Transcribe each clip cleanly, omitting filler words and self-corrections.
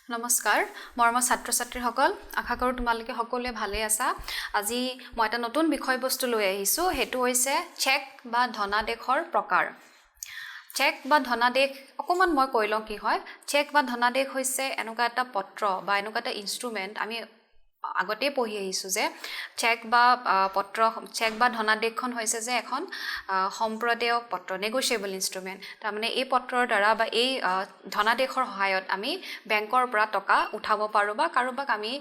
নমস্কাৰ মৰমৰ ছাত্ৰ ছাত্ৰীসকল, আশা কৰোঁ তোমালোকে সকলোৱে ভালেই আছা। আজি মই এটা নতুন বিষয়বস্তু লৈ আহিছোঁ, সেইটো হৈছে চেক বা ধনাদেশৰ প্ৰকাৰ। চেক বা ধনাদেশ অকণমান মই কৈ লওঁ কি হয়। চেক বা ধনাদেশ হৈছে এনেকুৱা এটা পত্ৰ বা এনেকুৱা এটা ইনষ্ট্ৰুমেণ্ট, আমি আগতেই পঢ়ি আহিছোঁ যে চেক বা পত্ৰ, চেক বা ধনাদেশখন হৈছে যে এখন সম্প্ৰদেয় পত্ৰ, নেগ'চিয়েবল ইনষ্ট্ৰুমেণ্ট। তাৰমানে এই পত্ৰৰ দ্বাৰা বা এই ধনাদেশৰ সহায়ত আমি বেংকৰ পৰা টকা উঠাব পাৰোঁ বা কাৰোবাক আমি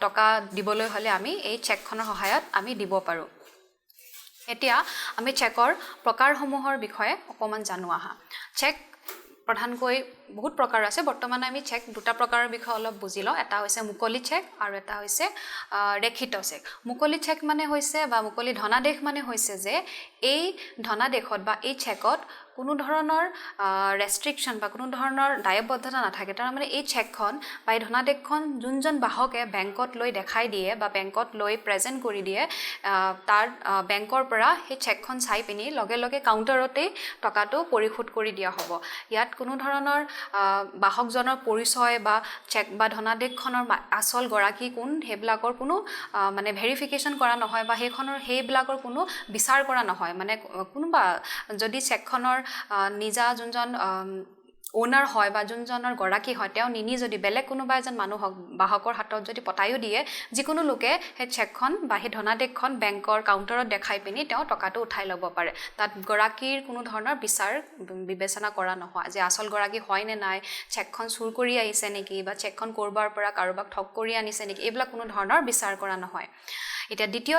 টকা দিবলৈ হ'লে আমি এই চেকখনৰ সহায়ত আমি দিব পাৰোঁ। এতিয়া আমি চেকৰ প্ৰকাৰসমূহৰ বিষয়ে অকণমান জানো আহা। চেক প্ৰধানকৈ বহুত প্ৰকাৰ আছে। বৰ্তমান আমি চেক দুটা প্ৰকাৰৰ বিষয়ে অলপ বুজি লওঁ। এটা হৈছে মুকলি চেক আৰু এটা হৈছে ৰেখিত চেক। মুকলি চেক মানে হৈছে বা মুকলি ধনাদেশ মানে হৈছে যে এই ধনাদেশত বা এই চেকত কোনো ধৰণৰ ৰেষ্ট্ৰিকশ্যন বা কোনো ধৰণৰ দায়বদ্ধতা নাথাকে। তাৰমানে এই চেকখন বা এই ধনাদেশখন যোনজন বাহকে বেংকত লৈ দেখাই দিয়ে বা বেংকত লৈ প্ৰেজেণ্ট কৰি দিয়ে, তাৰ বেংকৰ পৰা সেই চেকখন চাই পিনি লগে লগে কাউণ্টাৰতেই টকাটো পৰিশোধ কৰি দিয়া হ'ব। ইয়াত কোনো ধৰণৰ বাহকজনৰ পৰিচয় বা চেক বা ধনাদেশখনৰ আচল গৰাকী কোন সেইবিলাকৰ কোনো মানে ভেৰিফিকেশ্যন কৰা নহয় বা সেইবিলাকৰ কোনো বিচাৰ কৰা নহয়। মানে কোনোবা যদি চেকখনৰ নিজা যোনজন অ'নাৰ হয় বা যোনজনৰ গৰাকী হয় তেওঁ নিনি যদি বেলেগ কোনোবা এজন মানুহক বাহকৰ হাতত যদি পতায়ো দিয়ে, যিকোনো লোকে সেই চেকখন বা সেই ধনাদেশখন বেংকৰ কাউণ্টাৰত দেখাই পিনি তেওঁ টকাটো উঠাই ল'ব পাৰে। তাত গৰাকীৰ কোনো ধৰণৰ বিচাৰ বিবেচনা কৰা নহয় যে আচল গৰাকী হয় নে নাই, চেকখন চুৰ কৰি আহিছে নেকি বা চেকখন ক'ৰবাৰ পৰা কাৰোবাক ঠগ কৰি আনিছে নেকি, এইবিলাক কোনো ধৰণৰ বিচাৰ কৰা নহয়। এতিয়া দ্বিতীয়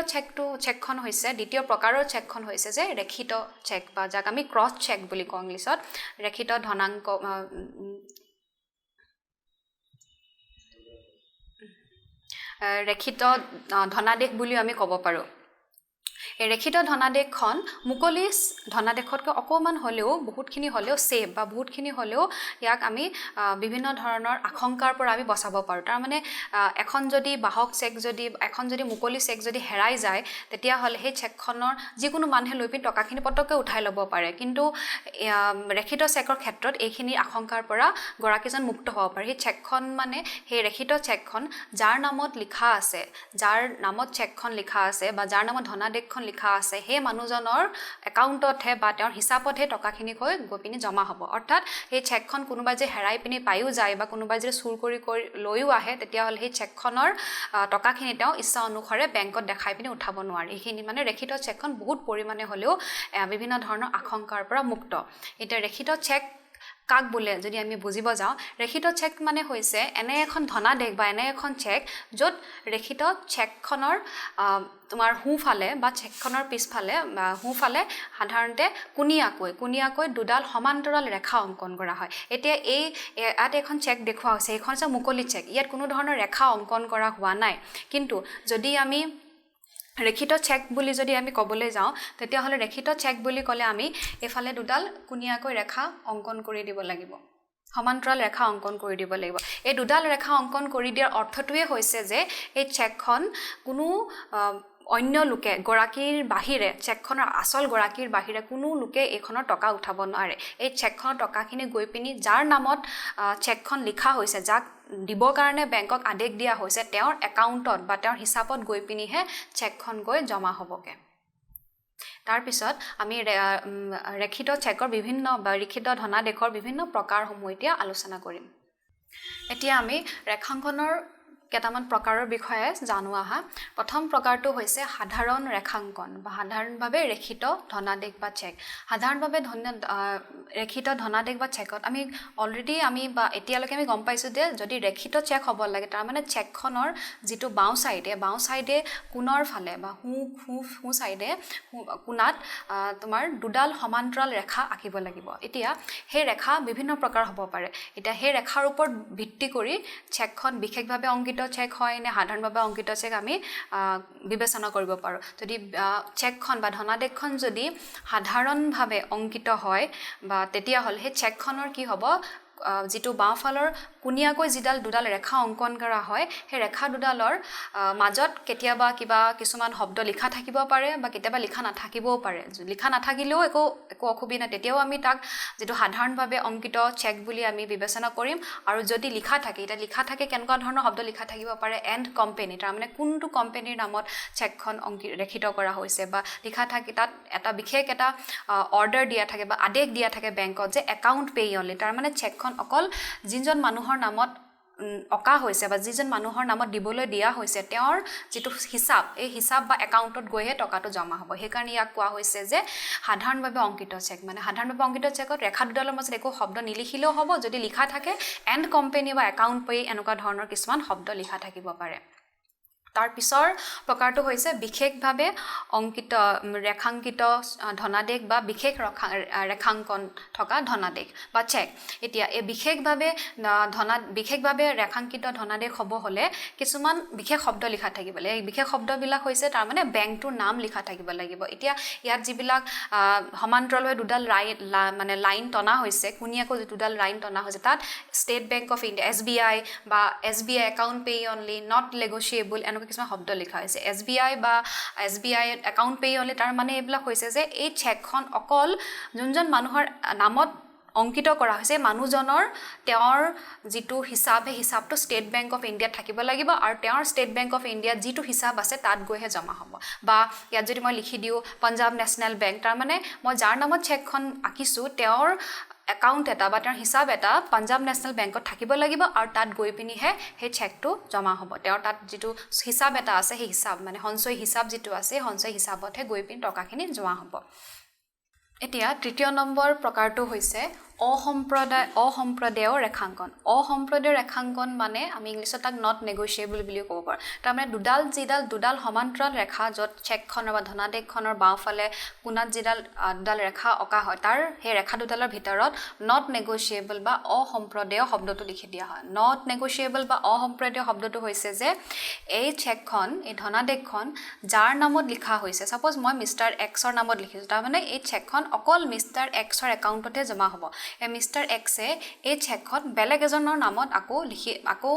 চেকখন হৈছে, দ্বিতীয় প্ৰকাৰৰ চেকখন হৈছে যে ৰেখিত চেক বা যাক আমি ক্ৰছ চেক বুলি কওঁ ইংলিছত, ৰেখিত ধনাংক, ৰেখিত ধনাদেশ বুলিও আমি ক'ব পাৰোঁ। এই ৰেখিত ধনাদেশখন মুকলি ধনাদেশতকৈ অকণমান হ'লেও, বহুতখিনি হ'লেও ছেফ বা বহুতখিনি হ'লেও ইয়াক আমি বিভিন্ন ধৰণৰ আশংকাৰ পৰা আমি বচাব পাৰোঁ। তাৰমানে এখন যদি বাহক চেক যদি, এখন যদি মুকলি চেক যদি হেৰাই যায়, তেতিয়াহ'লে সেই চেকখনৰ যিকোনো মানুহে লৈ পিনি টকাখিনি পটককৈ উঠাই ল'ব পাৰে। কিন্তু ৰেখিত চেকৰ ক্ষেত্ৰত এইখিনি আশংকাৰ পৰা গৰাকীজন মুক্ত হ'ব পাৰে। সেই চেকখন মানে সেই ৰেখিত চেকখন যাৰ নামত লিখা আছে, যাৰ নামত চেকখন লিখা আছে বা যাৰ নামত ধনাদেশখন লিখা আছে, সেই মানুহজনৰ একাউণ্টতহে বা তেওঁৰ হিচাপতহে টকাখিনি গৈ পিনি জমা হ'ব। অৰ্থাৎ সেই চেকখন কোনোবাই যে হেৰাই পিনি পায়ো যায় বা কোনোবাই যদি চুৰ কৰি লৈও আহে, তেতিয়াহ'লে সেই চেকখনৰ টকাখিনি তেওঁ ইচ্ছা অনুসাৰে বেংকত দেখাই পিনি উঠাব নোৱাৰে। এইখিনি মানে ৰেখিত চেকখন বহুত পৰিমাণে হ'লেও বিভিন্ন ধৰণৰ আশংকাৰ পৰা মুক্ত। এতিয়া ৰেখিত চেক কাক বোলে যদি আমি বুজিব যাওঁ, ৰেখিত চেক মানে হৈছে এনে এখন ধনাদেশ বা এনে এখন চেক য'ত ৰেখিত চেকখনৰ তোমাৰ সোঁফালে বা চেকখনৰ পিছফালে বা সোঁফালে সাধাৰণতে কোণীয়াকৈ দুডাল সমান্তৰাল ৰেখা অংকন কৰা হয়। এতিয়া এই ইয়াত এখন চেক দেখুওৱা হৈছে, এইখন হৈছে মুকলি চেক, ইয়াত কোনো ধৰণৰ ৰেখা অংকন কৰা হোৱা নাই। কিন্তু যদি আমি ৰেখিত চেক বুলি যদি আমি ক'বলৈ যাওঁ, তেতিয়াহ'লে ৰেখিত চেক বুলি ক'লে আমি এইফালে দুডাল কোণীয়াকৈ ৰেখা অংকন কৰি দিব লাগিব, সমান্তৰাল ৰেখা অংকন কৰি দিব লাগিব। এই দুডাল ৰেখা অংকন কৰি দিয়াৰ অৰ্থটোৱে হৈছে যে এই চেকখন কোনো অন্য লোকে, গৰাকীৰ বাহিৰে, চেকখনৰ আচল গৰাকীৰ বাহিৰে কোনো লোকে এইখনৰ টকা উঠাব নোৱাৰে। এই চেকখনৰ টকাখিনি গৈ পিনি যাৰ নামত চেকখন লিখা হৈছে, যাক দিবৰ কাৰণে বেংকক আদেশ দিয়া হৈছে, তেওঁৰ একাউণ্টত বা তেওঁৰ হিচাপত গৈ পিনিহে চেকখন গৈ জমা হ'বগৈ। তাৰপিছত আমি ৰেখিত চেকৰ বিভিন্ন বা ৰেখিত ধনাদেশৰ বিভিন্ন প্ৰকাৰসমূহ এতিয়া আলোচনা কৰিম। এতিয়া আমি ৰেখাংকনৰ কেইটামান প্ৰকাৰৰ বিষয়ে জানো আহা। প্ৰথম প্ৰকাৰটো হৈছে সাধাৰণ ৰেখাংকন বা সাধাৰণভাৱে ৰেখিত ধনাদেশ বা চেক। সাধাৰণভাৱে ৰেখিত ধনাদেশ বা চেকত আমি অলৰেডি আমি বা এতিয়ালৈকে আমি গম পাইছোঁ যে যদি ৰেখিত চেক হ'ব লাগে, তাৰমানে চেকখনৰ যিটো বাওঁ চাইডে কোণৰ ফালে বা সোঁ চাইডে কোণাত তোমাৰ দুডাল সমান্তৰাল ৰেখা আঁকিব লাগিব। এতিয়া সেই ৰেখা বিভিন্ন প্ৰকাৰ হ'ব পাৰে। এতিয়া সেই ৰেখাৰ ওপৰত ভিত্তি কৰি চেকখন বিশেষভাৱে অংকিত চেক হয় নে সাধাৰণভাৱে অংকিত চেক আমি বিবেচনা কৰিব পাৰোঁ। যদি চেকখন বা ধনাদেশখন যদি সাধাৰণভাৱে অংকিত হয় বা তেতিয়াহ'লে সেই চেকখনৰ কি হ'ব, যিটো বাওঁফালৰ কোণীয়াকৈ যিডাল দুডাল ৰেখা অংকন কৰা হয়, সেই ৰেখা দুডালৰ মাজত কেতিয়াবা কিবা কিছুমান শব্দ লিখা থাকিব পাৰে বা কেতিয়াবা লিখা নাথাকিবও পাৰে। লিখা নাথাকিলেও একো একো অসুবিধা নাই, তেতিয়াও আমি তাক যিটো সাধাৰণভাৱে অংকিত চেক বুলি আমি বিবেচনা কৰিম। আৰু যদি লিখা থাকে, এতিয়া লিখা থাকে কেনেকুৱা ধৰণৰ শব্দ লিখা থাকিব পাৰে, এণ্ড কোম্পেনী, তাৰমানে কোনটো কোম্পেনীৰ নামত চেকখন ৰেখিত কৰা হৈছে, বা লিখা থাকে তাত এটা বিশেষ এটা অৰ্ডাৰ দিয়া থাকে বা আদেশ দিয়া থাকে বেংকত যে একাউণ্ট পে' অনলি, তাৰমানে চেকখন অকল যিজন মানুহৰ নামত অঁকা হৈছে বা যিজন মানুহৰ নামত দিবলৈ দিয়া হৈছে তেওঁৰ যিটো হিচাপ, এই হিচাপ বা একাউণ্টত গৈহে টকাটো জমা হ'ব। সেইকাৰণে ইয়াক কোৱা হৈছে যে সাধাৰণভাৱে অংকিত চেক। মানে সাধাৰণভাৱে অংকিত চেকত ৰেখা দুডালৰ মাজত একো শব্দ নিলিখিলেও হ'ব, যদি লিখা থাকে এণ্ড কোম্পেনী বা একাউণ্ট পে' এনেকুৱা ধৰণৰ কিছুমান শব্দ লিখা থাকিব পাৰে। তাৰ পিছৰ প্ৰকাৰটো হৈছে বিশেষভাৱে অংকিত ৰেখাংকিত ধনাদেশ বা বিশেষ ৰেখাংকন থকা ধনাদেশ বা চেক। এতিয়া এই বিশেষভাৱে ৰেখাংকিত ধনাদেশ হ'ব হ'লে কিছুমান বিশেষ শব্দ লিখা থাকিব লাগিব। এই বিশেষ শব্দবিলাক হৈছে তাৰমানে বেংকটোৰ নাম লিখা থাকিব লাগিব। এতিয়া ইয়াত যিবিলাক সমান্তৰালভাৱে দুডাল মানে লাইন টনা হৈছে, কোণীয়াকৈ দুডাল লাইন টনা হৈছে, তাত state bank of India, SBI বা SBI account pay only, not negotiable এনেকুৱা কিছুমান শব্দ লিখা হৈছে। SBI বা SBI account pay only, তাৰ মানে এইবিলাক হৈছে যে এই চেকখন অকল যোনজন মানুহৰ নামত অংকিত কৰা হৈছে, মানুহজনৰ তেওঁৰ যিটো হিচাপ, সেই হিচাপটো ষ্টেট বেংক অফ ইণ্ডিয়াত থাকিব লাগিব আৰু তেওঁৰ ষ্টেট বেংক অফ ইণ্ডিয়াত যিটো হিচাপ আছে তাত গৈহে জমা হ'ব। বা ইয়াত যদি মই লিখি দিওঁ পাঞ্জাৱ নেশ্যনেল বেংক, তাৰমানে মই যাৰ নামত চেকখন আঁকিছোঁ তেওঁৰ একাউণ্ট এটা বা তেওঁৰ হিচাপ এটা পাঞ্জাৱ নেশ্যনেল বেংকত থাকিব লাগিব আৰু তাত গৈ পিনিহে সেই চেকটো জমা হ'ব। তেওঁৰ তাত যিটো হিচাপ এটা আছে, সেই হিচাপ মানে সঞ্চয় হিচাপ যিটো আছে, সেই সঞ্চয় হিচাপতহে গৈ পিনি টকাখিনি জমা হ'ব। এতিয়া তৃতীয় নম্বৰ প্ৰকাৰটো হৈছে অসম্প্ৰদায় ৰেখাংকন। অসম্প্ৰদায় ৰেখাংকন মানে আমি ইংলিছত তাক not negotiable বুলিও ক'ব পাৰোঁ। তাৰমানে যিডাল দুডাল সমান্তৰাল ৰেখা, য'ত চেকখনৰ বা ধনাদেশখনৰ বাওঁফালে কোণাত যিডাল দুডাল ৰেখা অঁকা হয়, তাৰ সেই ৰেখা দুডালৰ ভিতৰত not negotiable বা অসম্প্ৰদায় শব্দটো লিখি দিয়া হয়। Not negotiable বা অসম্প্ৰদায় শব্দটো হৈছে যে এই চেকখন, এই ধনাদেশখন যাৰ নামত লিখা হৈছে, ছাপ'জ মই মিষ্টাৰ এক্সৰ নামত লিখিছোঁ, তাৰমানে এই চেকখন অকল মিষ্টাৰ এক্সৰ একাউণ্টতহে জমা হ'ব। এই মিষ্টাৰ এক্সে এই চেকখন বেলেগ এজনৰ নামত আকৌ লিখি আকৌ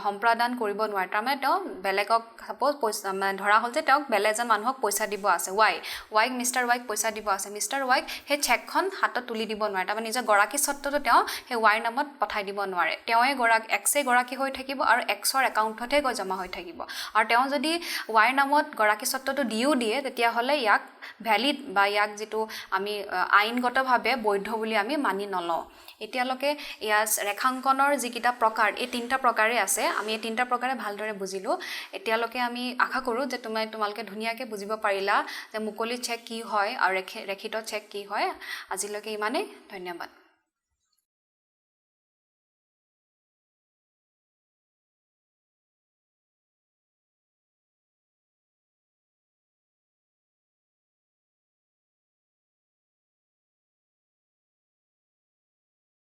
সম্প্ৰদান কৰিব নোৱাৰে। তাৰমানে তেওঁ বেলেগক ছাপ'জ পইচা, মানে ধৰা হ'ল যে তেওঁক বেলেগ এজন মানুহক পইচা দিব আছে, ৱাইক, মিষ্টাৰ ৱাইক পইচা দিব আছে, মিষ্টাৰ ৱাইক সেই চেকখন হাতত তুলি দিব নোৱাৰে। তাৰমানে নিজৰ গৰাকী স্বত্বটো তেওঁ সেই ৱাইৰ নামত পঠাই দিব নোৱাৰে। তেওঁৱে গৰাকী, এক্সে গৰাকী হৈ থাকিব আৰু এক্সৰ একাউণ্টতহে গৈ জমা হৈ থাকিব। আৰু তেওঁ যদি ৱাইৰ নামত গৰাকী স্বত্বটো দিও দিয়ে, তেতিয়াহ'লে ইয়াক ভেলিড বা ইয়াক যিটো আমি আইনগতভাৱে বৈধ বুলি আমি মানি নলওঁ। এতিয়ালৈকে ইয়াৰ ৰেখাংকনৰ যিকেইটা প্ৰকাৰ, এই তিনিটা প্ৰকাৰেই আছে। আমি এই তিনিটা প্ৰকাৰে ভালদৰে বুজিলোঁ। এতিয়ালৈকে আমি আশা কৰোঁ যে তোমালোকে ধুনীয়াকৈ বুজিব পাৰিলা যে মুকলি চেক কি হয় আৰু ৰেখিত চেক কি হয়। আজিলৈকে ইমানেই, ধন্যবাদ।